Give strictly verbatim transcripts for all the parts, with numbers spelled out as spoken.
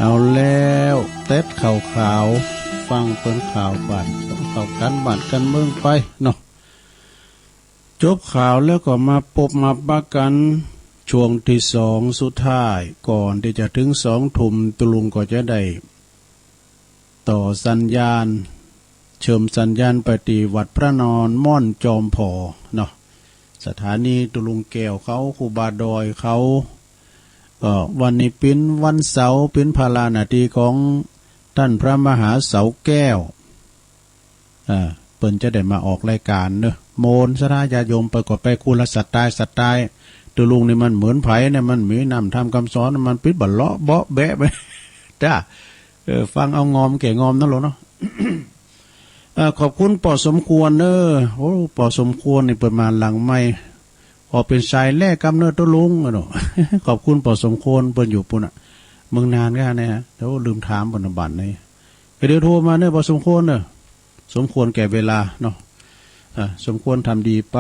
เอาแล้ว เต็ดข่าวขาว ฟังเปิ้นข่าวบ้าน ข่าวก๋านบ้านก๋านเมืองไปเนาะ จบข่าวแล้วก็มาปบมาปะกั๋นช่วงตี้สองสุดท้าย ก่อนตี้จะเถิงสองทุ่ม ตุ๊ลุงก็จะได้ต่อสัญญาณ เชิมสัญญาณไปตี้วัดพระนอนม่อนจอมผอเนาะ สถานีตุ๊ลุงแก้วเขา ครูบาดอยเขา ก็วันนี้เป๋นวันเสาร์ เป๋นภาระหน้าตี้ของต้านพระมหาเสาแก้ว อ่า เปิ้นจะได้มาออกรายก๋านเนาะ โมนศรัทธาญาติโยมไปก็ไปคนละสไตล์ สไตล์ ตุ๊ลุงนี่มันเหมือนใผเนี่ย มันมีน้ำธรรมกำสอน มันปิดบ่เลาะเบาะแบะไป จ้า เออ ฟังเอางอมแก่งอมนั่นแหละเนาะ เอ่อ ขอบคุณป้อสมควรเน้อ โอ้ ป้อสมควรนี่เปิ้นมาหลังไมค์ ขอเป๋นสายแรกกำเนิดตุ๊ลุงอะเนาะ ขอบคุณป้อสมควร เปิ้นอยู่ปู้นน่ะ เมืองน่านก็เนี่ยฮะ เดี๋ยวลืมถามเปิ้นน่ะบัดนี้ เดี๋ยวโทรมาเน้อป้อสมควรเน้อ สมควรแก่เวลาเนาะ อ่า สมควรทำดีไป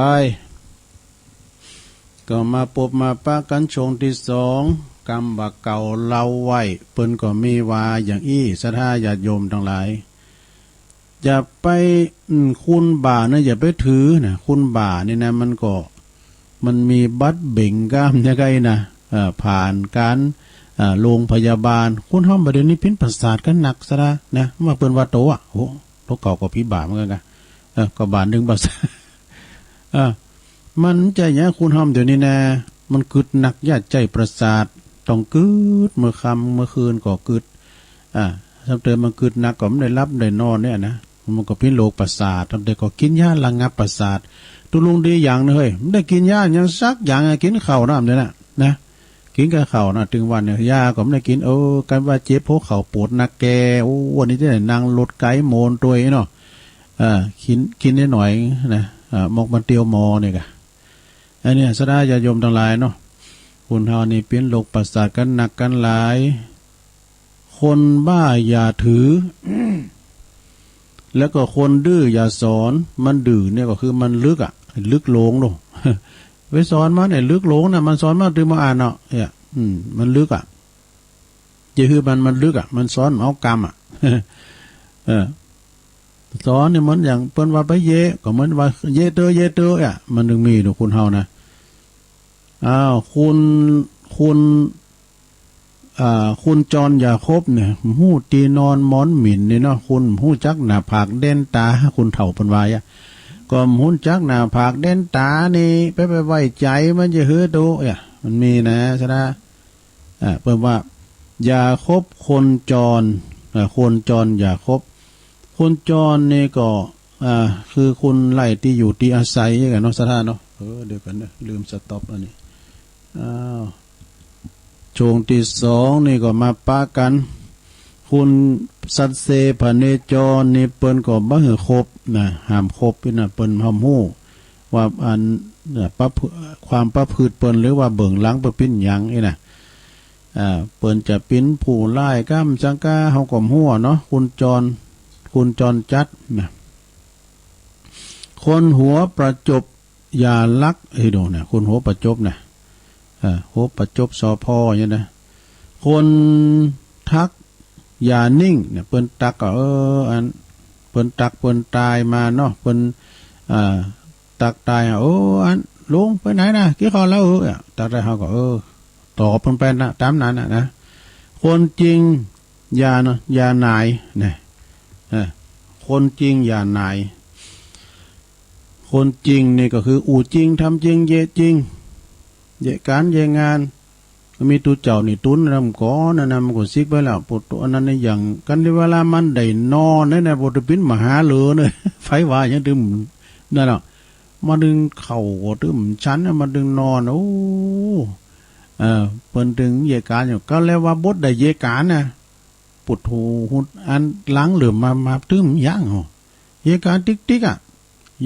ก็มาปบมาปะกั๋นช่วงตี้สอง กำบ่าเก่าเล่าไว้ เปิ้นก็มีว่าอย่างอี้ ศรัทธาญาติโยมตังหลาย อย่าไป อืม คุณบ่านะ อย่าไปถือนะ คุณบ่านี่นะ มันก็ มันมีบัตรเบ่งกล้ามเนี่ยไงนะ เอ่อ ผ่านก๋าน เอ่อ โรงพยาบาล คนเฮาบ่าเดี่ยวนี้เป๋นประสาทกั๋นนักซะละนะ ว่าเปิ้นว่าโตอะ โอ้ โตเก่าก็ผีบ่าเหมือนกั๋นกะ เออ ก็บ่านึ่งประสาท เออ มันจะอย่างคนเฮาเดี๋ยวนี้นะ มันกึ๊ดนัก ย้านใจ๊ประสาท ต้องกึ๊ด เมื่อค่ำเมื่อคืนก็กึ๊ด อ่า ซ้ำเติมมันกึ๊ดนักก็บ่ได้หลับได้นอนเนี่ยนะ มันก็เป๋นโรคประสาท ซ้ำเติมก็กิ๋นยาระงับประสาท ตุ๊ลุงดีอย่างนึ่งเฮ้ย บ่ได้กิ๋นยาหยังสักอย่างอะ กิ๋นข้าวน้ำเนี่ยนะ นะ กิ๋นแต่ข้าวนะ ตึงวันเนี่ย ยาก็บ่ได้กิ๋น เออ กั๋นว่าเจ็บหัวเข่าปวดนักแก โอ้ วันนี้จะได้นั่งรถไก๋โมนตวยเนาะ เออ กิ๋น กิ๋นได้หน้อยนะ เออ หมกมันเตียวหมอเนี่ยกะ อันเนี้ย ศรัทธาญาติโยมตังหลายเนาะ คนเฮานี่เป๋นโรคประสาทกั๋นนักกั๋นหลาย คนบ้าอย่าถือ แล้วก็คนดื้ออย่าสอน มันดื้อเนี่ยก็คือมันลึกอะ ลึกลงโลก ไปสอนมันเนี่ยลึกลงนะ มันสอนมาตึงบ่อ่านเนาะ เนี่ย อืม มันลึกอะ จะหื้อมัน มันลึกอะ มันสอนเอากำอะ เออ สอนเนี่ยเหมือนอย่างเปิ้นว่าไปเยะ ก็เหมือนว่าเยะเต๊อะ เยะเต๊อะอะ มันตึงมีเนาะคนเฮานะ อ้าว คุณ คุณ อ่า คุณจรอย่าคบเนี่ย ฮู้ตี้นอนหมอนหมิ่นนี่เนาะ คุณฮู้จักหน้าผากแดนต๋า คนเฒ่าเปิ้นว่าอะ ก็ฮู้จักหน้าผากแดนต๋านี่ ไป ไปไว้ใจ๋มันจะหื้อโตอะ มันมีนะ ศรัทธา อ่า เปิ้นว่า อย่าคบคนจร อ่า คนจรอย่าคบ คนจรนี่ก็ อ่า คือคนไร้ตี้อยู่ตี้อาศัยกั๋นเนาะ ศรัทธาเนาะ เออ เดี๋ยวกั๋นเนาะ ลืมสต็อปอันนี้ อ้าว ช่วงตี้สองนี่ก็มาปะกั๋น คุณสัตเซพเนจรนี่เปิ้นก็บ่หื้อคบนะ ห้ามคบนี่นะ เปิ้นห้ามฮู้ว่าอัน เนี่ย ประพฤ ความประพฤติเปิ้น หรือว่าเบื้องหลังเปิ้นเป๋นหยังนี่นะ อ่า เปิ้นจะเป๋นผู้ร้ายก้ำจังก้า เฮาก็บ่ฮู้เนาะ คุณจร คุณจรจัดนะ คนหัวประจบ อย่าลัก เอ้ย ดูนะ คนหัวประจบนะ เออ หัวประจบ สภ เนี่ยนะ คนทัก อย่านิ่ง เนี่ย เปิ้นตักก็ เออ อัน เปิ้นตักเปิ้นตายมาเนาะ เปิ้น อ่า ตักตาย เออ อัน ลุงไปไหนนะ กิ๋นข้าวแล้ว เออ ตักตาย เฮาก็ เออ ตอบเปิ้นไปนะ ต๋ามนั้นนะ นะ คนจริง อย่าเนาะ อย่าหน่าย นะ เออ คนจริงอย่าหน่าย คนจริงนี่ก็คืออู้จริง ทำจริง เยียะจริง เยียะก๋านเยียะงาน มีตุ๊เจ้านี่ตุ๊นนำก่อนนะ มันก็ซิกไปแล้ว ปวดตัวอันนั้นนี่ อย่างกั๋นตี้เวลามันได้นอนเนี่ยนะ ปวดตัวปิ้นมาหาเหลือเนี่ย ไผว่าหยังตึง นั่นน่ะ มาตึงเข้าก็ตึงฉันนะ มาตึงนอน โอ้ เออ เปิ้นตึงเยียะก๋านอยู่ ก็แล้วว่าบ่ได้เยียะก๋านนะ ปุดหูหุดอันหลังเหลิมมา มาตึงยั้ง โอ้ เยียะก๋านติ๊กๆ อะ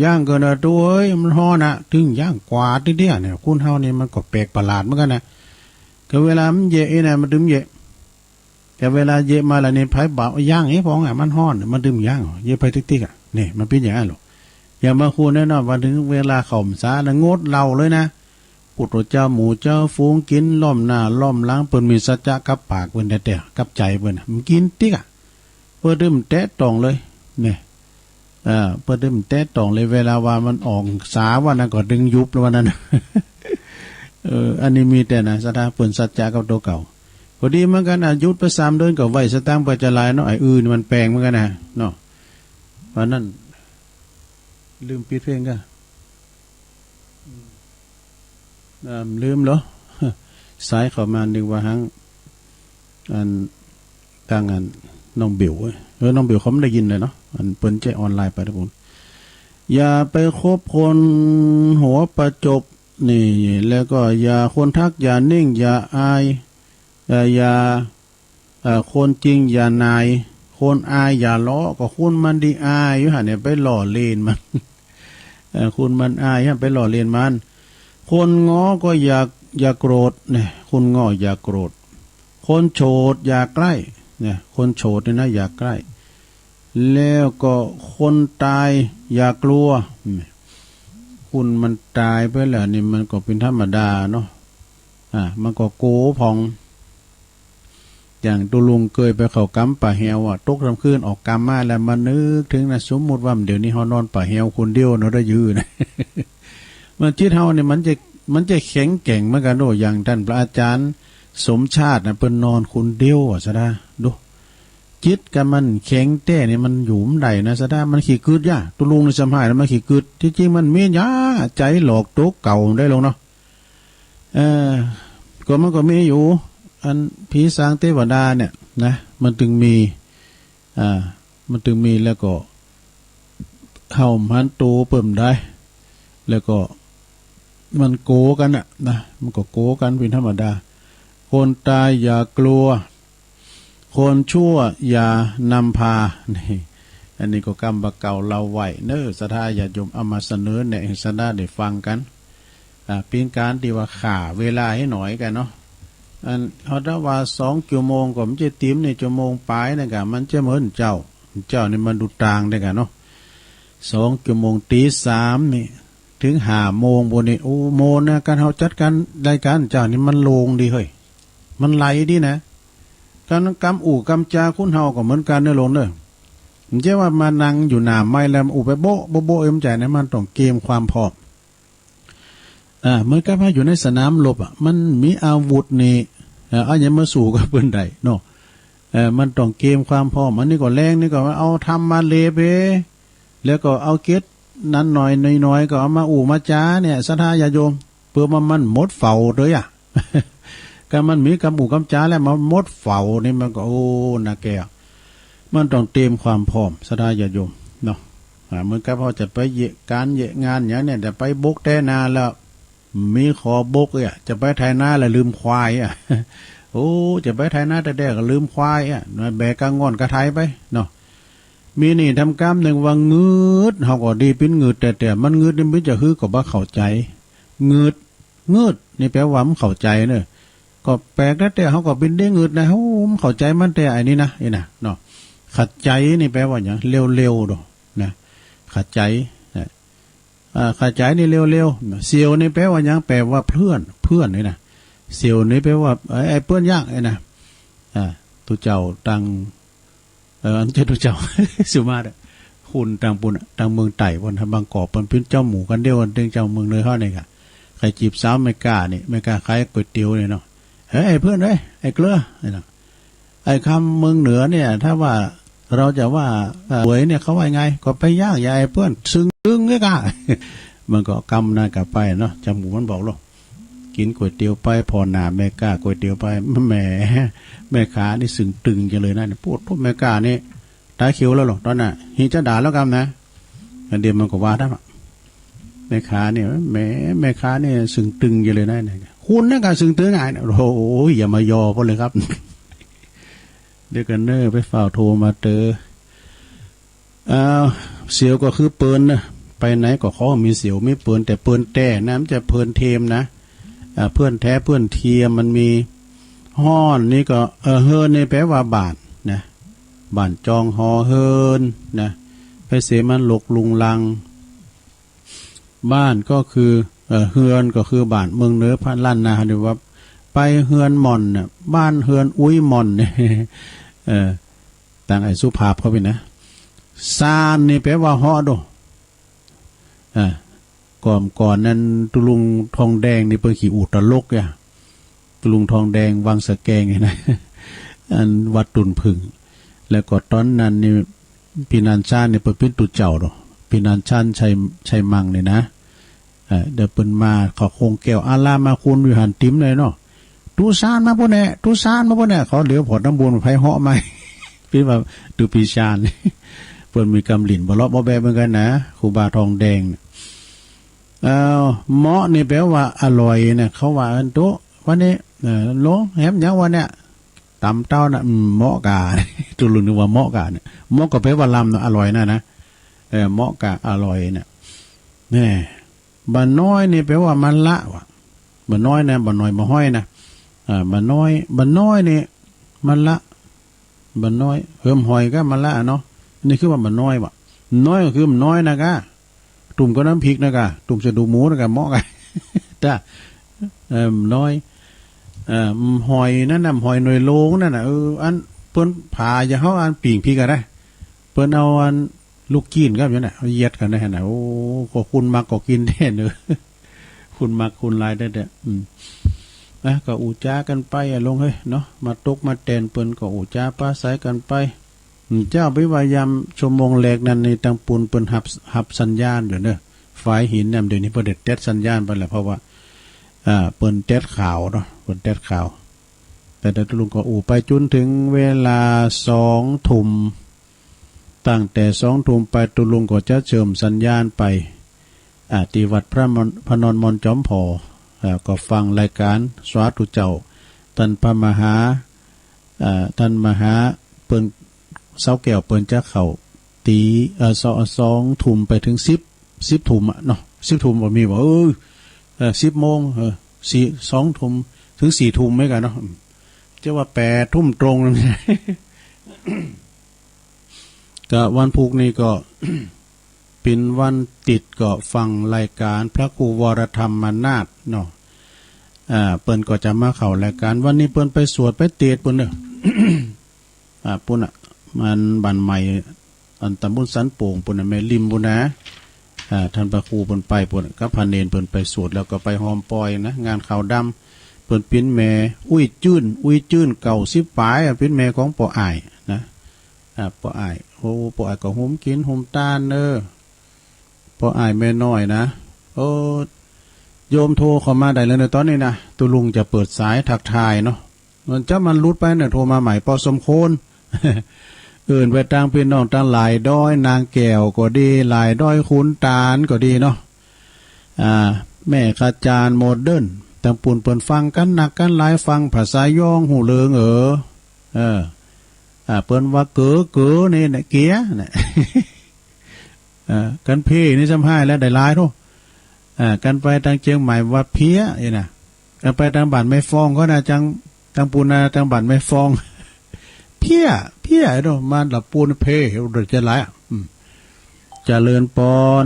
ย่างเกินอะ ตุ๊เอ้ย มันฮ้อนอะ ตึงย่างกว่าติ๊กๆ เนี่ย คนเฮานี่มันก็แปลกประหลาดเหมือนกั๋นนะ ก็เวลามันเยียะนี่นะ มันตึงเยียะ แต่เวลาเยียะมาแล้วนี่ ไผบ่าย่างไอ้พองอะ มันฮ้อน มันตึงย่าง เยียะไปติ๊กๆ อะ นี่ มันเป๋นอย่างนั้นโลก อย่างบางคนแน่นอนว่า ถึงเวลาเข้าพรรษาแล้วงดเหล้าเลยนะ ปุโตเจ้าหมู่เจ้าฝูงกิ๋นล้อมหน้าล้อมหลัง เปิ้นมีสัจจะกับปากเปิ้นแต๊ๆ กับใจ๋เปิ้นน่ะ บ่กิ๋นติ๊กอะ เปิ้นบ่แตะต้องเลย เนี่ย เออ เปิ้นบ่แตะต้องเลย เวลาว่ามันออกสาว่านั้นก็ดึงยุบแล้วว่านั้น เออ อันนี้มีแต๊นะ ศรัทธาเปิ้นสัจจะกับตั๋วเก่า พอดีเหมือนกั๋นอะ หยุดไปสามเดือนก็ไหว้สตางค์ไปจะหลายเนาะ ไอ้อื้อนี่มันแปลงเหมือนกั๋นนะ เนาะ วันนั้น ลืมปิดเพลงก่อ อ่า ลืมเหรอ สายเข้ามา นึกว่าหัง อัน ตังอัน น้องบิ๋ว เออ น้องบิ๋วเขาบ่ได้ยินเลยเนาะ อันเปิ้นจะออนไลน์ไปนะผม อย่าไปคบคนหัวประจบ นี่ แล้วก็อย่า คนทักอย่านิ่งอย่าอาย เอ่อ อย่า เอ่อ คนจริงอย่าหน่าย คนอายอย่าล้อ ก็คนมันดีอายอยู่หั้นเนี่ย ไปล้อเล่นมัน เอ่อ คนมันอายหั้นไปล้อเล่นมัน คนงอก็อย่า อย่าโกรธ เนี่ย คนงออย่าโกรธ คนโฉดอย่าใกล้ เนี่ย คนโฉดเนี่ยนะ อย่าใกล้ แล้วก็คนต๋ายอย่ากลัว เนี่ย คนมันต๋ายไปแล้วนี่มันก็เป๋นธรรมดาเนาะ อ่า มันก็โก๋ผ่อง อย่างตุ๊ลุงเกยไปเข้าก๋ำป่าแฮวอะ ตกค่ำคืนออกก๋ำมาแล้วมานึกเถิงนะ สมมุติว่าเดี๋ยวนี้เฮานอนป่าแฮวคนเดียวเนาะ ได้ยืนนะ มันจิตเฮาเนี่ยมันจะ มันจะแข็งแกร่งเหมือนกั๋นโอ้ อย่างต้านพระอาจ๋ารย์สมชาตินะ เปิ้นนอนคนเดียวอะ ศรัทธา ดู จิตก้ามันแข็งแต๊นี่มันอยู่บ่ได้นะ ศรัทธา มันขี้กึ๊ดย่า ตุ๊ลุงนี่สำหายแล้วมันขี้กึ๊ด ตี้จริงมันมีย่า ใจ๋หลอกตั๋วเก่าได้ลงเนาะ เออ ก็มันก็มีอยู่ อันผีสางเตวดาเนี่ยนะ มันตึงมี อ่า มันตึงมีแล้วก็ เฮาหันตั๋วเปิ้นบ่ได้ แล้วก็ มันโก๋กั๋นน่ะนะ มันก็โก๋กั๋นเป๋นธรรมดา คนต๋ายอย่ากลัว คนชั่วอย่านำพา นี่ อันนี้ก็กำบ่าเก่าเล่าไว้เนาะ ศรัทธาญาติโยม เอามาเสนอแนะหื้อศรัทธาได้ฟังกั๋น อ่า เป๋นก๋านตี้ว่าฆ่าเวลาหื้อหน่อยกั๋นเนาะ อัน เฮาถ้าว่าสองจั่วโมงก็มันจะติ๋มนี่ จั่วโมงป๋ายนี่ก่ะ มันจะเหมือนเจ้า เจ้านี่มันดูตางได้ก่ะเนาะ สองจั่วโมง ตี๋สามนี่ เถิงห้าโมงปู้นนี่ โอ้ โมงนะ ก๋านเฮาจัดก๋านรายก๋านเจ้านี่มันโล่งดีเฮ้ย มันไหลดีนะ ก๋านกำอู้กำจาคนเฮาก็เหมือนกั๋นเน่อลุงเน่อ บ่ใจ้ว่ามานั่งอยู่หน้าไมค์แล้วอู้ไปโบ๊ะโบ๊ะโบ๊ะ เอ็มใจ๋นะ มันต้องเตรียมความพร้อม อ่า เหมือนกับว่าอยู่ในสนามรบอะ มันมีอาวุธนี่ เอ่อ เอาหยังมาสู้กับเปิ้นได้เนาะ เอ่อ มันต้องเตรียมความพร้อม อันนี้ก็แลงนี่ก็เอาธรรมมาเลเป แล้วก็เอาเกตนั้นหน่อยหน่อยๆ ก็เอามาอู้มาจ๋าเนี่ย ศรัทธาญาติโยม เปื้อว่ามันหมดเฝ้าเต๊อะ ก้ามันมีกำอู้กำจาแล้วมันหมดเฝ้านี่มันก็ โอ้ นาแก่ มันต้องเตรียมความพร้อม ศรัทธาญาติโยมเนาะ อ่า เหมือนกับเฮาจะไปเยียะก๋านเยียะงานหยังเนี่ย จะไปบกไถนาแล้ว มีขอบกเอี้ย จะไปไถนาแล้วลืมควายอะ โอ้ จะไปไถนาแต๊ๆ ก็ลืมควายอะ แบกกะง่อนกะไถไปเนาะ มีนี่ทำกำนึ่งว่างืด เฮาก็ดีเป๋นงืดแต๊ๆ มันงืดนี่มันจะหื้อก็บ่เข้าใจ๋ งืด งืด นี่แปลว่าบ่เข้าใจ๋เน่อ ก็แปลกแต๊ๆ เฮาก็เป๋นได้งืดนะ โอ้ บ่เข้าใจ๋มันแต๊ ไอ้นี่นะ ไอ้นะ เนาะ ขัดใจ๋นี่แปลว่าหยัง เร็วๆ โด นะ ขัดใจ๋ นะ อ่า ขัดใจ๋นี่เร็วๆ เสี่ยวนี่แปลว่าหยัง แปลว่าเปื้อน เปื้อนนี่นะ เสี่ยวนี่แปลว่า ไอ้ ไอ้เปื้อนยาก ไอ้นะ อ่า ตุ๊เจ้าตัง เออ อันเจ้าตุ๊เจ้า สุมาตรอะ คนตังปู้นอะ ตังเมืองใต้ปู้นอะ บางกอก เปิ้นเป๋นเจ้าหมู่กั๋นเดียวกั๋น ตึงเจ้าเมืองเหนือเฮานี่ก่ะ ใค่จีบสาวอเมริก้านี่ อเมริก้าขายก๋วยเตี๋ยวนี่เนาะ เฮ้ย ไอ้เปื้อนเอ้ย ไอ้เกลือ ไอ้เนาะ ไอ้คำเมืองเหนือเนี่ย ถ้าว่าเราจะว่า เอ่อ สวยเนี่ย เขาว่าไง ก็ไปย่าง อย่าไอ้เปื้อน ซึ่งตึงเนี่ยก่ะ มันก็กำนั้นก่ะไปเนาะ เจ้าหมู่มันบอกโลด กิ๋นก๋วยเตี๋ยวไป ผ่อหน้าแม่ก๊าก๋วยเตี๋ยวไป แหม แม่ค้านี่ซึ่งตึงจังเลยนะ โอ้โธ่ แม่ก๊านี่ต๋าเขียวแล้วเหรอ ต๋อนนั้น เฮาจะด่าแล้วกำนะ อันเดียวมันก็ว่าได้อะ แม่ค้านี่ แหม แม่ค้านี่ซึ่งตึงจังเลยนะ คุณนั่นก่ะซึ่งตึงไง โอ้โห อย่ามายอเปิ้นเลยครับ เดี๋ยวก่อนเน่อ ไปฟ้าวโทรมาเต๊อะ อ่า เสี่ยวก็คือเปิ้นเน่อ ไปไหนก็ขอมีเสี่ยวมีเปิ้น แต่เปิ้นแต๊นะ บ่ใจ้เปิ้นเทียมนะ อ่า เปื้อนแต๊เปื้อนเทียมมันมี ฮ้อนนี่ก็ เออ เฮินนี่แปลว่าบ้านนะ บ้านจองหอเฮินนะ ไปเสียมันรกรุงรัง บ้านก็คือ เออ เฮือนก็คือบ้าน เมืองเหนือ พระล้านนา เรียกว่าไปเฮือนหม่อนเนี่ย บ้านเฮือนอุ๊ยหม่อนเนี่ย เออ ตางไอ้สุภาพเขาไปนะ ซานนี่แปลว่าเหาะโด อ่า ก่อน ก่อนนั้นตุ๊ลุงทองแดงนี่เปิ้นขี้อู้ตลกอะ ตุ๊ลุงทองแดงวังสะแกงนี่นะ อันวัดตุ่นผึ้ง แล้วก็ต๋อนนั้นนี่ ปี้นานชานนี่เปิ้นเป๋นตุ๊เจ้าโด ปี้นานชานชัย ชัยมังนี่นะ เอ่อ เดี๋ยวเปิ้นมา เขาคงแก้วอารามมาคุณอยู่หั้นติ่มเลยเนาะ ตุ๊ซานมาปู้นแหละ ตุ๊ซานมาปู้นแหละ เขาเหลียวผ่อน้ำบุญไผเหาะมา เป๋นว่าตุ๊ปี้ซาน เปิ้นมีกำหลิ้นบ่เลาะบ่แบะเหมือนกั๋นนะ ครูบาทองแดงเนี่ย เอ้า เหมาะนี่แปลว่าอร่อยนะ เขาว่าอั้นตุ๊ วันนี้ เอ่อ ลงแหมหยังวะเนี่ย ต๋ำเต้านะ อืม เหมาะก่า ตุ๊ลุงนึกว่าเหมาะก่าเนี่ย เหมาะก็แปลว่าลำนะ อร่อยนะนะ เออ เหมาะก่า อร่อยเนี่ย แน่ บ่าน้อยนี่แปลว่ามะละวะ บ่าน้อยนะ บ่าน้อยบ่าฮ้อยนะ อ่า บ่าน้อย บ่าน้อยนี่มะละ บ่าน้อย เหิมหอยก็มะละเนาะ นี่คือว่าบ่าน้อยวะ น้อยก็คือบ่าน้อยนะก้า ตุ้มกับน้ำพริกนะก้า ตุ้มใส่ดูหมูนะก้า เหมาะก้า จ้ะ เอ่อ บ่าน้อย เอ่อ หอยนั่นน่ะ หอยหน่วยโลงนั่นน่ะ เออ อันเปิ้นผ่าอย่างเฮาอันปิ้งพริกอะนะ เปิ้นเอาอัน ลูกจีนครับอยู่เนี่ย เอาเหยียดกั๋นได้หั่นน่ะ โอ้ ก็คุณมักก็กิ๋นแต๊เนอะ คุณมักคุณหลายแต๊ๆ อืม นะ ก็อู้จ๋ากั๋นไปอะลุงเฮ้ยเนาะ มาตกมาแตนเปิ้นก็อู้จ๋าปราศรัยกั๋นไป อืม เจ้า ไปว่ายามชั่วโมงแรกนั้นนี่ ตังปูนเปิ้นฮับ ฮับสัญญาณอยู่เนอะ ฝายหินเนี่ย เดี๋ยวนี้เปิ้นได้ตัดสัญญาณไปแล้ว เพราะว่า อ่า เปิ้นตัดข่าวเนาะ เปิ้นตัดข่าว แต่ตุ๊ลุงก็อู้ไปจ๋นเถิงเวลาสองทุ่ม ตั้งแต่สองทุ่มไปตุ๊ลุงก็จะเชื่อมสัญญาณไป อ่า ตี้วัดพระมน พระนอนมอนจอมผอ อ่า ก็ฟังรายก๋านสาธุเจ้า ต้านพระมหา อ่า ต้านมหาเปิ้น เสาแก้วเปิ้นจะเข้าตี้ เอ่อ สอง สองทุ่มไปเถิงสิบ สิบทุ่มอะเนาะ สิบทุ่มบ่มีบ่ เออ เออ สิบโมง เออ สี่ สองทุ่มเถิงสี่ทุ่มเหมือนกั๋นเนาะ อืม จะว่าแปดทุ่มตรงเลย ก็วันพูกนี้ก็ เป๋นวันติดก็ฟังรายก๋านพระครูวรธรรมนาถเนาะ อ่า เปิ้นก็จะมาเข้ารายก๋าน วันนี้เปิ้นไปสวดไปเตสน์ปู้นเนอะ อ่า ปู้นน่ะ มันบ้านใหม่ อันต๋ำบลสันโป่งปู้นน่ะ แม่ริมปู้นนะ อ่า ต้านพระครูเปิ้นไปปู้น กับพระเณรเปิ้นไปสวด แล้วก็ไปฮอมปอยนะ งานขาวดำ เปิ้นเป๋นแม่อุ๊ยจื้น อุ๊ยจื้นเก้าสิบป๋ายอะ เป๋นแม่ของป้ออ้ายนะ อ่า ป้ออ้าย โอ้ ป้ออ้ายก็หุมกิ๋นหุมตานเนอะ ป้ออ้ายแม่น้อยนะ โอ้ โยมโทรเข้ามาได้เลยนะ ต๋อนนี้นะ ตุ๊ลุงจะเปิดสายทักทายเนาะ มันจะมันหลุดไปเนี่ย โทรมาใหม่ปอสมควร เอิ้นไปตังปี้น้องตังหลายดอย นางแก้วก็ดี หลายดอยขุนตาลก็ดีเนาะ อ่า แม่ขจารย์โมเดิร์น ตังปูนเปิ้นฟังกั๋นนักกั๋นหลาย ฟังภาษายองฮู้เริง เออ เออ อ่า เปิ้นว่าเก๋อ เก๋อนี่นะ เก๋ยนะ เอ่อ กั๋นเพนี่ซ้ำฮ้ายแล้วได้หลายโธ่ เอ่อ กั๋นไปตังเจียงใหม่ว่าเพี้ยนี่นะ กั๋นไปตังบ้านแม่ฟองก็นะ จัง ตังปูนนะ ตังบ้านแม่ฟอง เพี้ย เพี้ยโธ่ มาละปูนเพ เดี๋ยวจะหลายอะ อืม เจริญปอน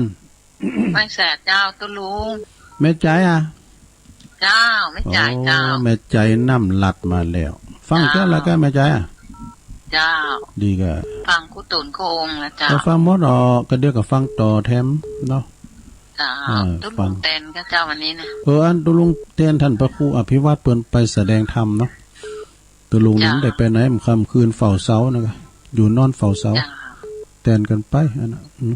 ไหว้สาเจ้าตุ๊ลุง แม่ใจ๋อะ เจ้า แม่ใจ๋เจ้า โอ้ แม่ใจ๋น้ำหลัดมาแล้ว ฟังเจ้า เจ้า แล้วก็แม่ใจ๋อะ เจ้า ดีก็ ฟังกู้ต๋นกู้องค์นะเจ้า ก็ฟังหมดออก ก็เดี๋ยวก็ฟังต่อแถมเนาะ เจ้า เออ ตุ๊ลุง ฟัง แตนก็เจ้าวันนี้นะ เออ อันตุ๊ลุงแตนต้านพระครูอภิวัตรเปิ้นไปแสดงธรรมเนาะ ตุ๊ลุงนี่ เจ้า ได้ไปไหน ค่ำคืนเฝ้าเสานะ อยู่นอนเฝ้าเสา เจ้า แตนกั๋นไปอันน่ะ อืม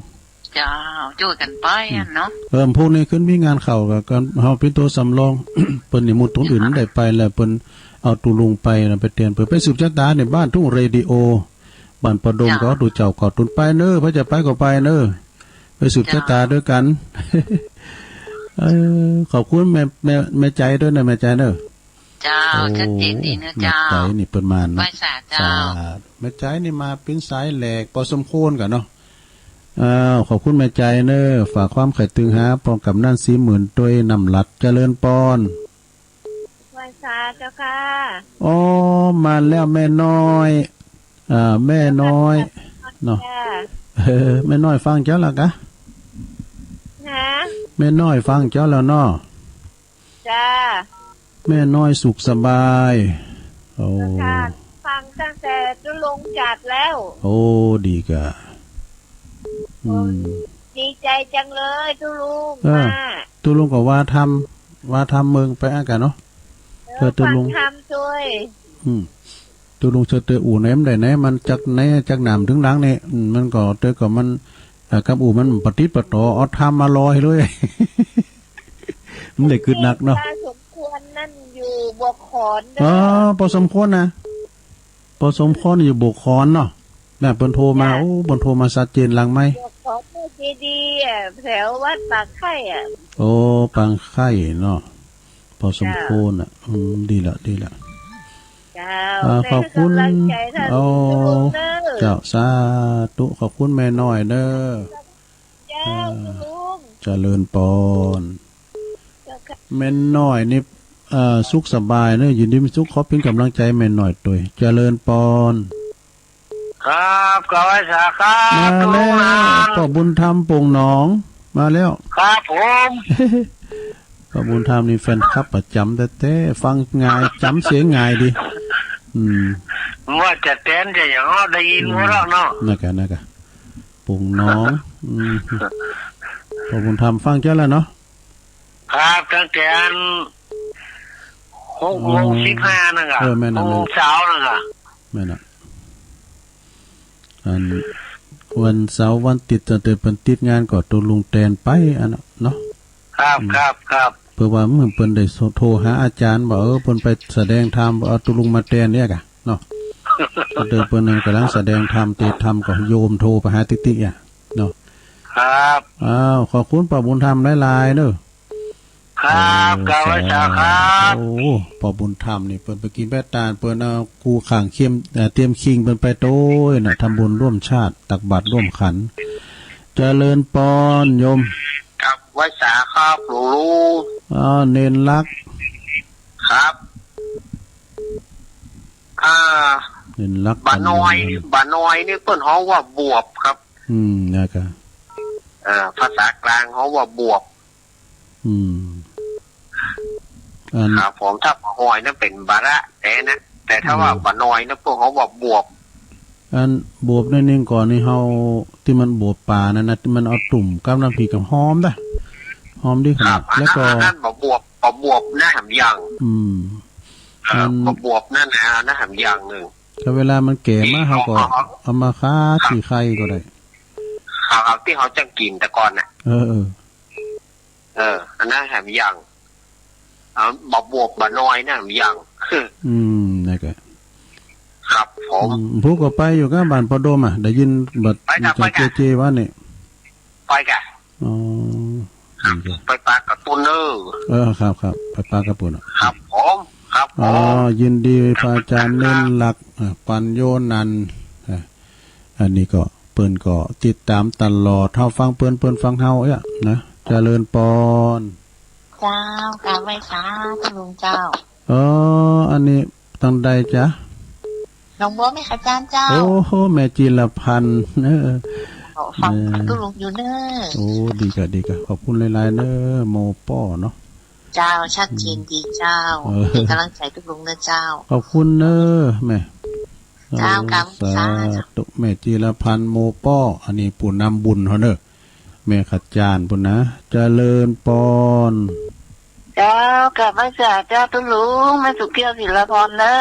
เจ้า จ้วยกั๋นไปอันเนาะ อืม เออ พวกนี้ขึ้นมีงานเข้าก็ ก็เฮาเป๋นตั๋วสำรอง เปิ้นนิมนต์ต๋นอื่น เจ้า ได้ไปแล้ว เปิ้นเอาตุ๊ลุงไปนะ ไปแตน เปิ้นไปสืบชะตาในบ้านทุ่งเรดิโอ บ้านปอดง เจ้า ก็ตุ๊เจ้าก็ตุ๊นไปเน้อ ใผจะไปก็ไปเน้อ ไปสืบชะตา เจ้า ตวยกั๋น เออ ขอบคุณแม่ แม่ แม่ใจ๋ตวยนะ แม่ใจ๋เน้อ เจ้า โอ้ ชัดเจนดีนะ แม่ เจ้า ใจ๋นี่เปิ้นมาเนาะ ไหว้สาเจ้า สาธุ แม่ใจ๋นี่มาเป๋นสายแหลกปอสมควรกั๋นเนาะ อ้าว ขอบคุณแม่ใจ๋เน้อ ฝากความใค่ตึงหาปองก๋ำนันศรีหมื่นตวยน้ำหลัด เจริญปอน ไหว้สาเจ้าค่ะ อ๋อ มาแล้วแม่น้อย อ่า แม่น้อย เนาะ ค่ะ เออ แม่น้อยฟังเจ้าแล้วกะ ฮะ แม่ แม่น้อยฟังเจ้าแล้วเนาะ จ้า แม่น้อยสุขสบาย โอ้ เจ้าค่ะ ฟังตั้งแต่ตุ๊ลุงจัดแล้ว โอ้ ดีก่ะ อืม ดีใจ๋จังเลยตุ๊ลุง เออ มา ตุ๊ลุงก็ว่าธรรม ว่าธรรมเมิงไปอะก่ะเนาะ เออ เออ ตุ๊ลุง ฟังธรรมจ้วย อืม ตุ๊ลุงเชิญเตออู่ไหนมันได้ไหน มันจักไหนจักหนามเถิงหลังเนี่ย อืม มันก็เตอก็มัน เอ่อ กำอู่มันปะติดปะต่อ เอาธรรมมาลอยเลย มันได้กึ๊ดนักเนาะ ป้อสมควรนั่นอยู่บวกขอนเด้อ อ๋อ ป้อสมควรนะ ป้อสมควรอยู่บวกขอนเนาะ น่ะ เปิ้นโทรมา จ้ะ โอ้ เปิ้นโทรมาชัดเจนหลังไมค์ บวกขอนเจดีย์อะ แถววัดปากไข่อะ โอ้ ปากไข่เนาะ ป้อสมควรอะ จ้ะ อืม ดีละ ดีละ เจ้า อ่า แม่ ขอบคุณ กำลังใจ๋ท่าน โอ้ ตุ๊ลุงเด้อ เจ้า สาธุ ขอบคุณแม่น้อยเด้อ เจ้า อ่า ตุ๊ลุง เจริญปอน เจ้าค่ะ แม่น้อยนี่ เอ่อ สุขสบายเนาะ อยู่ดีมีสุข ขอเป๋นก๋ำลังใจ๋แม่น้อยตวย เจริญปอน ครับ กราบไหว้สาครับ มาแล้ว ตุ๊ลุงนาน ป้อบุญธรรมโป่งหนอง มาแล้ว ครับผม ป้อบุญธรรมนี่แฟนคลับประจ๋ำแต๊ๆ ฟังหงาย จ๋ำเสียงหงายดี อืม ว่าจะแตนจะหยัง ได้ยินหมดแล้วเนาะ นั่นก่ะ นั่นก่ะ โป่งหนอง อืม ป้อบุญธรรมฟังเจ้าแล้วเนาะ ครับ ตั้งแต่อัน หกโมง อ๋อ สิบห้านั่นก่ะ เออ แม่นน่ะ หกโมงเจ๊านั่นก่ะ แม่นน่ะ อัน วันเสาร์วันอาทิตย์ จะเดินเปิ้นติดงานก็ตุ๊ลุงแตนไปอันน่ะเนาะ ครับ อืม ครับ ครับ เปื้อว่าเมื่อเปิ้นได้โทรหาอาจ๋ารย์ว่า เออ เปิ้นไปแสดงธรรม เอาตุ๊ลุงมาแตนเนี่ยก่ะเนาะ ก็เดินเปิ้นนั่นก่ำลังแสดงธรรม เตศน์ธรรม ก็โยมโทรไปหาติ๊กๆ อ่ะเนาะ ครับ อ้าว ขอบคุณป้อบุญธรรมหลายๆ เนาะ ครับ เออ กราบไหว้สาครับ โอ้ ป้อบุญธรรมนี่เปิ้นไปกิ๋นแป๊ะตาน เปิ้นเอากูขังเข้ม เอ่อ เตรียมคิงเปิ้นไปโตยน่ะ ทำบุญร่วมชาติ ตักบาตรร่วมขัน เจริญปอนโยม กราบไหว้สาครับหลวงลุง อ่า เณรรัก ครับ อ่า เณรรัก บ่าน้อย บ่าน้อยนี่เปิ้นฮ้องว่าบวบครับ อืม นะครับ เอ่อ ภาษากลางฮ้องว่าบวบ อืม อัน ครับผม ถ้าบ่าห้อยนั่นเป๋นบ่าระแต๊นะ แต่ถ้าว่า อืม บ่าน้อยนะ เปิ้นฮ้องว่าบวบ อันบวบนี่ เมื่อก่อนนี่เฮา ตี้มันบวบป่านั่นนะ ตี้มันเอาตุ้มกับน้ำพริกกับหอมนะ หอมดีขนาด ครับ แล้วก็ อันนั้น อันนั้นบ่าบวบ บ่าบวบนะแหมยัง อืม ครับ อัน บ่าบวบนั่นนะ นะแหมยังนึ่ง ก็เวลามันแก่มา ตี้ เฮาก็ เอา เอามาฆ่า ครับ ขี้ไข่ก็ได้ ครับ ตี้เฮาจั่งกิ๋นแต่ก่อนน่ะ เออ เออ เออ อันนั้นแหมยัง อ่า บ่าบวบบ่าน้อยนะแหมยัง อืม นั่นก็ ครับผม อืม ผู้ก็ไปอยู่กับบ้านป้อดมอ่ะ ได้ยินบัด ไปครับ มีเจ้า ไปครับ เจเจว่านี่ ไปครับ อ๋อ ครับ ดีครับ ไปปาการ์ตูนเนอร์ เออ ครับ ครับ ไปปาการ์ตูนอ่ะ ครับผม ครับผม อ๋อ ยินดีพระอาจ๋ารย์เณรรัก อ่ะ ปัญโยนันท์ อ่ะ อันนี้ก็เปิ้นก็ติดต๋ามตลอด เฮาฟังเปิ้น เปิ้นฟังเฮาเอี้ยนะ เจริญปอน เจ้า กราบไหว้สาตุ๊ลุงเจ้า เออ อันนี้ตังใดจ๊ะ หนองบัวแม่ขจานเจ้า โอ้โห แม่จิรพันธ์ เออ ขอฟัง เออ ตุ๊ลุงอยู่เน้อ โอ้ ดีก่ะ ดีก่ะ ขอบคุณหลายๆ เน้อ โมป้อเนาะ เจ้า ชัดเจนดีเจ้า เออ เป๋นก๋ำลังใจ๋ตุ๊ลุงเน้อเจ้า ขอบคุณเน้อแม่ เจ้า เออ กราบไหว้สา สาธุ แม่จิรพันธ์ โมป้อ อันนี้ผู้นำบุญเฮาเน้อ แม่ขจานพู้นนะ เจริญปอน เจ้า กราบไหว้สาเจ้าตุ๊ลุง แม่สุขแก้ว ศิลาพรเน้อ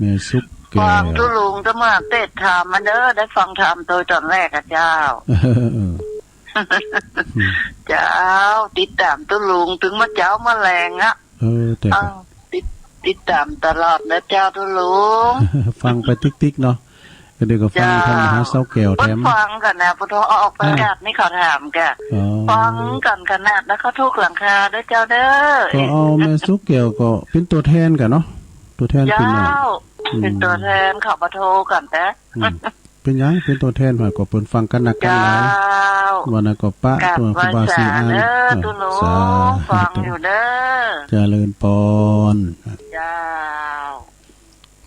แม่สุขแก้ว ฟังตุ๊ลุงตะเมื่อเตศน์ธรรมมาเน้อ ได้ฟังธรรมโตยต๋อนแรกอ่ะเจ้า เออ เจ้า ติดต๋ามตุ๊ลุง ตึงมาเจ๊ามาแลงอ่ะ เออ แต่ก็ เอ้า ติด ติดต๋ามตลอดนะเจ้าตุ๊ลุง ฟังไปติ๊กๆ เนาะ ก็เดี๋ยวก็ฟัง เจ้า ธรรมหาเศร้าแก้วแถม เปิ้นฟังก่อนนะ ผู้โทรออกประกาศนี่เขาถามก่ะ อ๋อ ฟังก่อนขนาดแล้วเขาทุกหลังคาเด้อเจ้าเด้อ ก็เอาแม่สุขแก้วก็เป๋นตั๋วแทนก่ะเนาะ ตั๋วแทนพี่น้อง เจ้า อืม เป๋นตั๋วแทนเขามาโทรก่อนนะ อืม เป๋นหยัง เป๋นตั๋วแทนมา ก็เปิ้นฟังกั๋นนักกั๋นหลาย เจ้า วันนั้นก็ปะ กราบไหว้สาเน้อตุ๊ลุง สาธุ ฟังอยู่เน้อ เจริญปอน เจ้า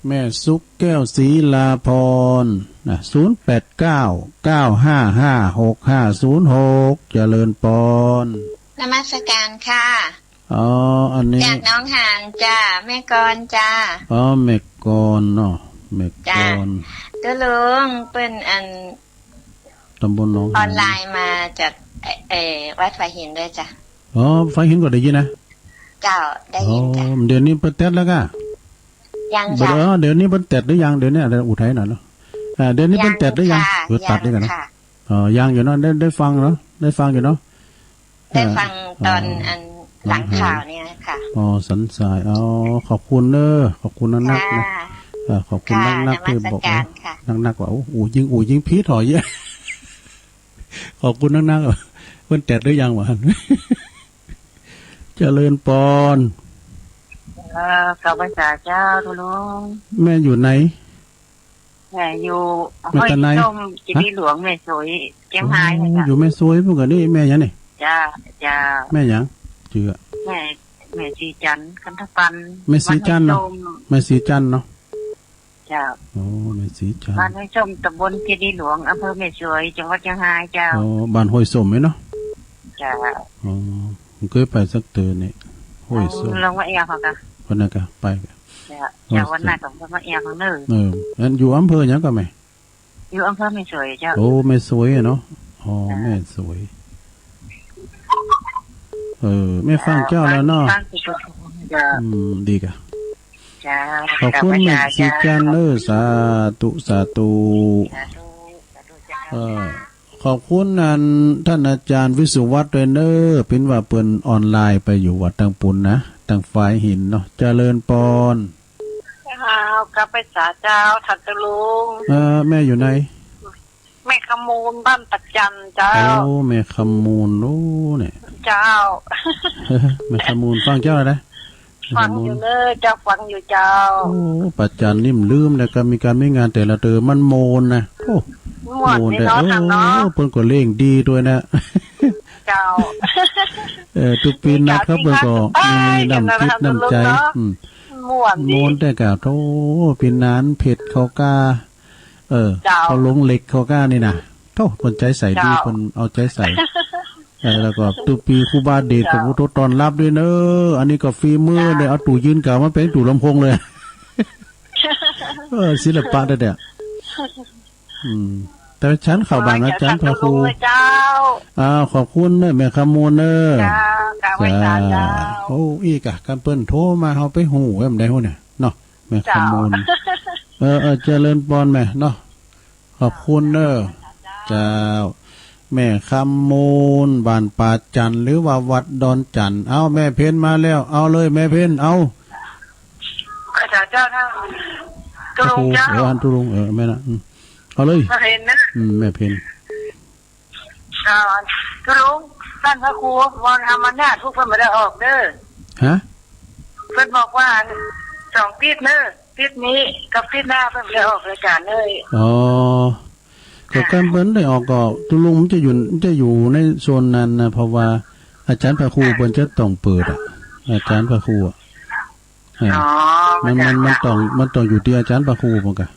แม่สุขแก้ว ศิลาพร นะ ศูนย์แปดเก้า เก้าห้าห้า หกห้าศูนย์หก เจริญปอน นมัสการค่ะ อ๋อ อันนี้ จากหนองหานจ้า แม่กรจ้า อ๋อ แม่กรเนาะ แม่กร จ้า ตุ๊ลุง เปิ้นอัน ตำบลหนองหาน ออนไลน์มาจาก เอ่อ เอ่อ วัดฝายหินด้วยจ้ะ อ๋อ ฝายหินก็ได้ยินนะ เจ้า ได้ยินจ้ะ อ๋อ เดี๋ยวนี้เปิ้นแต๊ดแล้วก้า ยังจ้ะ เดี๋ยว เดี๋ยวนี้เปิ้นแต๊ดหรือยัง เดี๋ยวนี้ อุทัยหน่อยเนาะ อ่า เดี๋ยวนี้เปิ้นแต๊ดหรือยัง ยังค่ะ เออ ตัดดีกว่านะ ยังค่ะ อ๋อ ยังอยู่เนาะ ได้ ได้ฟังเนาะ ได้ฟังอยู่เนาะ ได้ฟัง เอ่อ ตอนอัน หลังข่าวเนี่ยค่ะ อ๋อ สันสาย อ๋อ ขอบคุณเน้อ ขอบคุณนักๆ นะ ค่ะ เอ่อ ขอบคุณ ค่ะ นักๆ ตี้บอก นมัสการค่ะ นักๆ ว่า โอ้ อู้ยิ่ง อู้ยิ่งพี้ถอยเยอะ ขอบคุณนักๆ เปิ้นแต๊ดหรือยังวะ เจริญปอน เออ ขอบพระคุณเจ้า ตุ๊ลุง แม่อยู่ไหน แม่อยู่ แม่ตาไน ห้วยส้ม ฮะ เจดีย์หลวงแม่สวย เจียงฮาย อ๋อ นะจ๊ะ อยู่แม่สวย เปิ้นก็นี่ แม่หยังนี่ จ้า จ้า แม่หยัง จื้อ แม่ แม่ศรีจันทร์ คันธปัน แม่ศรีจันทร์เนาะ บ้านห้วยส้ม แม่ศรีจันทร์เนาะ จ้า โอ้ แม่ศรีจันทร์ บ้านห้วยส้ม ตำบลเจดีย์หลวง อำเภอแม่สวย จังหวัดเจียงฮายเจ้า อ๋อ บ้านห้วยส้มนี่เนาะ จ้า อ๋อ บ่เกยไปสักเตื้อนี่ ห้วยส้ม ลองมาเอี่ยวเขากะ วันนั้นกะไปกะ จ้ะ โอ้ จ้ะ วันหน้าก็มาเอี่ยวข้างเน้อ เออ อันอยู่อำเภอหยังก่อแม่ อยู่อำเภอแม่สวยเจ้า โอ้ แม่สวยอะเนาะ อ๋อ จ้ะ แม่สวย เออ แม่ฟังเจ้าแล้วเนาะ ฟัง ฟัง จ้ะ อืม ดีกะ จ้ะ ขอบคุณ ขอบพระคุณ แม่ศรีจันทร์เน้อ สาธุ สาธุ สาธุ สาธุเจ้า เออ ขอบคุณอันต้านอาจ๋ารย์วิสุวัฒน์ตวยเน้อ เปิ้นว่าเปิ้นออนไลน์ไปอยู่วัดตังปูนนะ ตังฝายหินเนาะ เจริญปอน เจ้า กราบไหว้สาเจ้า ต้านตุ๊ลุง เออ แม่อยู่ไหน แม่คำมูล บ้านป่าจันเจ้า โอ้ แม่คำมูล โอ้ เนี่ย เจ้า แม่คำมูล ฟังเจ้าแล้วนะ ฟังอยู่เน้อเจ้า ฟังอยู่เจ้า โอ้ ป่าจันนี่บ่ลืมนะ กามีก๋านมีงานแต่ละเตื้อมันม่วนนะ โอ้ ม่วน ม่วน นี่ แต่ เนาะ เออ ท่านเนาะ เปิ้นก็เล่งดีตวยนะ เจ้า เออ ตุ๊กปี๋นัดเขาเปิ้นก็มีน้ำจิตน้ำใจ๋ เจ้า อืม ม่วนดี ม่วนแต่กา โธ่ ปี๋นั้นเพชรเขาก้า เออ เจ้า เขาหลงเหล็กเขาก้านี่นะ โธ่ เปิ้นใจ๋ใสดี เจ้า เปิ้นเอาใจ๋ใส เออ แล้วก็ตุ๊กปี๋ครูบาเดชก็ เจ้า โอ้โธ่ ต้อนฮับตวยเน้อ อันนี้ก็ฝีมือ เจ้า เนี่ย เอาตู้ยืนเก่ามาเป๋นตู้ลำโพงเลย เออ ศิลปะแต๊ๆ อืม แต่ฉันเข้าบ้านอาจ๋ารย์พระครู เจ้า อ่า ขอบคุณเน้อ แม่คำมูลเน้อ เจ้า กราบไหว้สาเจ้า โอ้ อี้กะ คันเปิ้นโทรมา เฮาไปฮู้แหมได้ฮู้เนี่ย เนาะ แม่คำมูล เจ้า เออ เออ เจริญปอนแม่เนาะ ขอบคุณเน้อ เจ้า แม่คำมูล บ้านป่าจันหรือว่าวัดดอนจัน เอ้า แม่เพ็ญมาแล้ว เอาเลยแม่เพ็ญ เอา อาจ๋ารย์เจ้า ท่านตุ๊ลุงเจ้า โอ้โห เออ อันตุ๊ลุง เออ แม่นนะ อืม เอาเลย แม่เพ็ญนะ อืม แม่เพ็ญ เจ้า ตุ๊ลุง ต้านพระครูวรธรรมนาถ เปิ้นบ่ได้ออกเน้อ ฮะ เปิ้นบอกว่าสองติ๊ดเน้อ ติ๊ดนี้กับติ๊ดหน้าเปิ้นบ่ได้ออกรายก๋านเลย อ๋อ ก็ จ้ะ คันเปิ้นได้ออกก็ตุ๊ลุงมันจะอยู่ มันจะอยู่ในโซนนั้นนะ เพราะว่าอาจ๋ารย์พระครูเปิ้นจะต้องเปิดอะ อาจ๋ารย์พระครูอะ เออ อ๋อ มัน มัน จ้ะ มันต้อง มันต้องอยู่ตี้อาจ๋ารย์พระครูเปิ้นกะ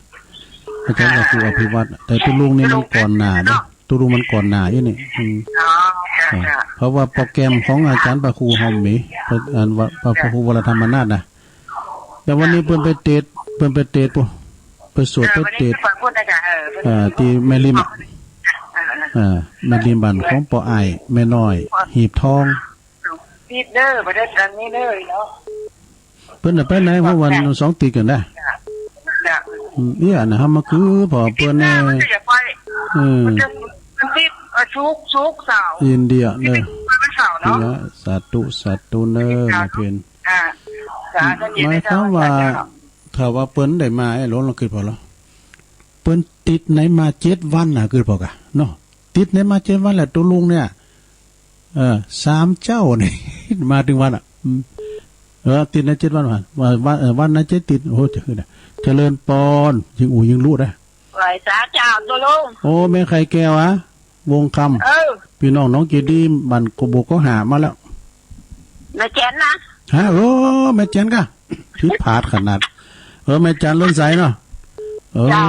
อาจ๋ารย์พระครูอภิวัฒน์ แต่ตุ๊ลุงนี่มันก่อนหน้าเด้ ตุ๊ลุงมันก่อนหน้าอี้นี่ อืม อ๋อ จ้ะ เออ จ้ะ เพราะว่าโปรแกรมของอาจ๋ารย์พระครูเฮามี อันว่าพระ จ้ะ พระครูวรธรรมนาถนะ แต่วันนี้เปิ้นไปเตสน์ เปิ้นไปเตสน์ปู้น ไปสวด เออ ไปเตสน์ วันนี้ไปฟังพูดนะจ๊ะ เออ เอ่อ ตี้แม่ริมอะ เออ เออ แม่ริมบ้านของป้ออ้าย แม่น้อย หีบทอง ติ๊ดเน้อ บ่ได้ตังนี้เน้อเนาะ เปิ้นน่ะไปไหน เพราะวันสองติ๊ดกั๋นนะ จ้ะ อืม เอี้ยนะ เฮามาคือ เพราะเปิ้นเนี่ย ติ๊ดหน้ามันจะอย่าไป เออ มันจะ มันติ๊ด เออ ศุกร์ ศุกร์ เสาร์ อินเดียเน้อ วันเสาร์เนาะ เนี่ย สาธุ สาธุเน้อ แม่เพ็ญ อ่า สาธุ หมายความว่า ถ้าว่าเปิ้นได้มา ไอ้หลวง ลองกึ๊ดผ่อลอ เปิ้นติดไหนมาเจ็ดวันน่ะ กึ๊ดผ่อกะ เนาะ ติดไหนมาเจ็ดวันแหละ ตุ๊ลุงเนี่ย เออ สามเจ๊านี่ มาตึงวันอะ อืม เออ ติดไหนเจ็ดวันว่ะ วัน วัน เออ วันไหนเจ็ดติด โอ้โห จะขึ้นอะ เจริญปอน ยิ่งอู้ยิ่งฮู้นะ ไหว้สาเจ้า ตุ๊ลุง โอ้ แม่ไข่แก้วอะ วงคำ เออ ปี้น้องหนองเจดีย์ บ้านกกบก ก็หามาแล้ว แม่แจ๋นนะ ฮะ โอ้ แม่แจ๋นกะ ผิดพลาดขนาด เออ แม่จันเลื่อนสายเนาะ เออ เจ้า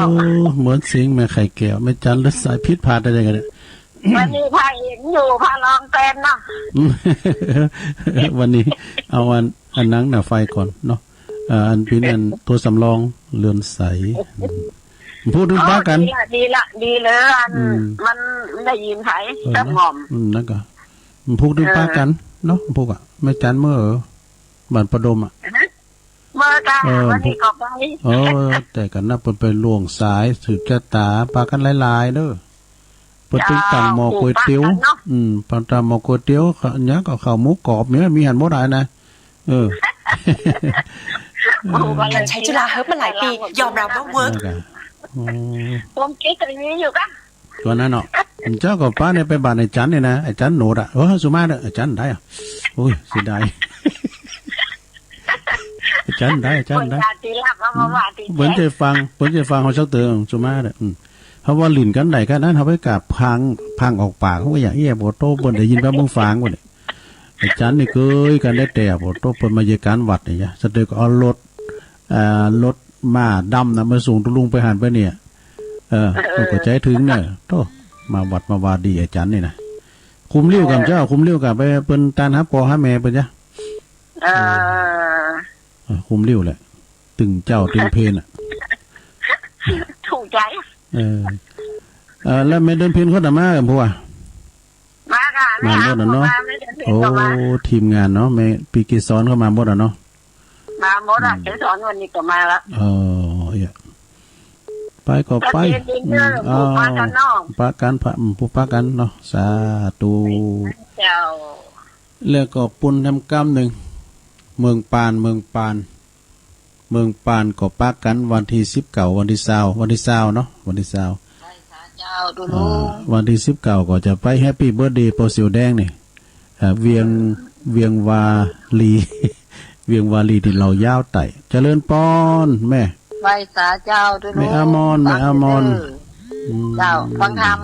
เหมือนเสียงแม่ไข่แก้ว แม่จันเลื่อนสาย ผิดพลาดได้ไงเนี่ย วันนี้พระเอกอยู่ พระรองแตนเนาะ วันนี้เอาอัน อันนั้นน่ะไปก่อนเนาะ เอ่อ อันเป๋นอันตั๋วสำรอง เลื่อนใส อืม พูดเถิงปะกั๋น อ๋อ ดีละ ดีละ ดีเลย อัน อืม มันได้ยินไผ เออ กับหม่อม อืม นั่นก็ พูดเถิงปะกั๋นเนาะ พูดอะ แม่จันเมื่อ บ้านประดมอะ เมื่อก่า เออ วันนี้ก็ไป เออ แต่กั๋นนะ เปิ้นไปล่วงสายสืบจะต๋า ปากั๋นหลายๆ เน่อ เปิ้นตึงตั้งหม้อก๋วยเตี๋ยว เจ้า ปากั๋นเนาะ อืม ปากั๋นตั้งหม้อก๋วยเตี๋ยว ข้าว หยังก็ข้าวหมูกรอบเนี่ย มีหั้นหมดอะนะ เออ โอ้โห การใช้จุฬาเฮิร์บมาหลายปี ยอมรับว่าเวิร์ก นั่นก็ อืม ผมคิดอย่างนี้อยู่ก็ ตั๋วนั้นเนาะ เจ้าก็ปาเนี่ยไปบ้านไอ้จันเนี่ยนะ ไอ้จันโหนดอะ เออ สุมาเน่อ ไอ้จันได้อะ โอ้ย เสียดาย อาจ๋ารย์ได้ อาจ๋ารย์ได้ เปิ้นจะตีลับเอามาว่าตีแจง เปิ้นจะฟัง เปิ้นจะฟังเฮาสักเติม สุมาเน่อ อืม เฮาว่าหลิ้นกั๋นได้ขนาดนั้น เฮาไปกราบพาง พางออกปาก เฮาว่าอย่างเอี้ย โผโต้ เปิ้นได้ยินแป๊บมึงฟังวะเนี่ย อาจ๋ารย์นี่เกยกั๋นได้แต่ โผโต้ เปิ้นมาเยียะก๋านวัดเนี่ยจ้ะ สะเตอก็เอารถ เอ่อ รถม้าดำน่ะ มาส่งตุ๊ลุงไปหั้นไปเนี่ย เออ เปิ้นก็ใจ๋เถิงเน่อ โธ่ มาวัดมาวาดีอาจ๋ารย์นี่นะ คุมเลี้ยวก่ำเจ้า คุมเลี้ยวก่ำไป เปิ้นตานหาป้อหาแม่เปิ้นจ้ะ เออ เออ คุมเลี้ยวแหละ ตึงเจ๊าตึงเพลน่ะ ถูกใจ๋ เออ เออ แล้วแม่เดือนเพ็ญเขาจะมากั๋นบ่วะ มาค่ะ มาหมดอะเนาะ แม่เดือนเพ็ญก็มา โอ้ ทีมงานเนาะ แม่ปีเกสรเขามาหมดอะเนาะ มาหมดอะ อืม เกสรวันนี้ก็มาละ เออ เอี้ย ไปก็ไป ก็เจนดินเนอร์ อืม ผู้ปากั๋นเนาะ อ้าว ปากั๋น ปา อืม ผู้ปากั๋นเนาะ สาธุ เจ้า แล้วก็ปูนแถมกำนึ่ง เมืองปาน เมืองปาน เมืองปานก็ปากั๋นวันตี้สิบเก้า วันตี้ซาว วันตี้ซาวเนาะ วันตี้ซาว ไหว้สาเจ้าตุ๊ลุง อ่า วันตี้สิบเก้าก็จะไปแฮปปี้เบิร์ธเดย์ป้อเสี่ยวแดงนี่ อ่า เวียง เวียงวาลี เวียงวาลีตี้เหล่ายาวใต้ เจริญปอนแม่ ไหว้สาเจ้าตุ๊ลุง แม่อามอน แม่อามอน เออ อืม เจ้า ฟังธรรม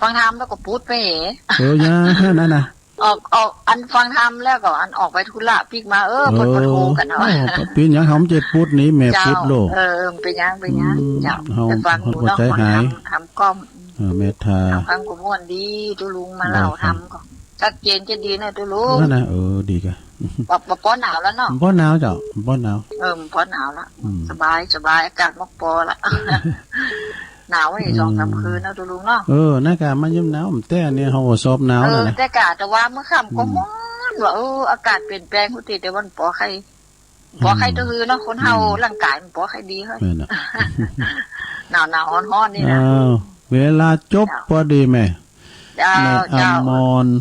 ฟังธรรมแล้วก็ปุ๊ดไปเห เออ อย่า นั่นน่ะ ออก ออก อันฟังธรรมแล้วก็อันออกไปธุระปิ๊กมา เออ เปิ้นก็โทรกั๋นเนาะ เออ เป๋นหยังเฮาจะปุ๊ดนี่ แม่ปุ๊ดโลก เจ้า เออ เออ เป๋นหยัง เป๋นหยัง อืม เจ้า เฮา ไปฟัง เฮา ดู หัว เนาะ ใจ๋หาย ฟังธรรม ทำกล้อง เออ เมตตา ทำกล้องกุมารดี ตุ๊ลุงมาเล่าธรรมก็ ชัดเจนจะดีนะตุ๊ลุง นั่นน่ะ เออ ดีกะ บ่ บ่ปอหนาวแล้วเนาะ บ่หนาวเจ้า บ่หนาว เออ บ่ปอหนาวละ อืม สบาย สบาย อากาศบ่ปอละ หนาวไอ้ อืม สองสามคืนนะตุ๊ลุงเนาะ เออ นั่นกะ มันยังหนาว แต่อันนี้เฮาก็ซอบหนาว เออ แล้วนะ แต่กะ แต่ว่าเมื่อค่ำก็ อืม ฮ้อนว่ะ เออ อากาศเปลี่ยนแปลงทุกที แต่ว่ามันปอใค่ ปอใค่ อืม ตัวหือเนาะ คนเฮา อืม ร่างกายมันปอใค่ดีเฮ้ย แม่นน่ะ หนาวๆ ฮ้อนๆ นี่นะ อ้าว เวลาจบ เจ้า พอดีแม่ เจ้า แม่อามอน เจ้า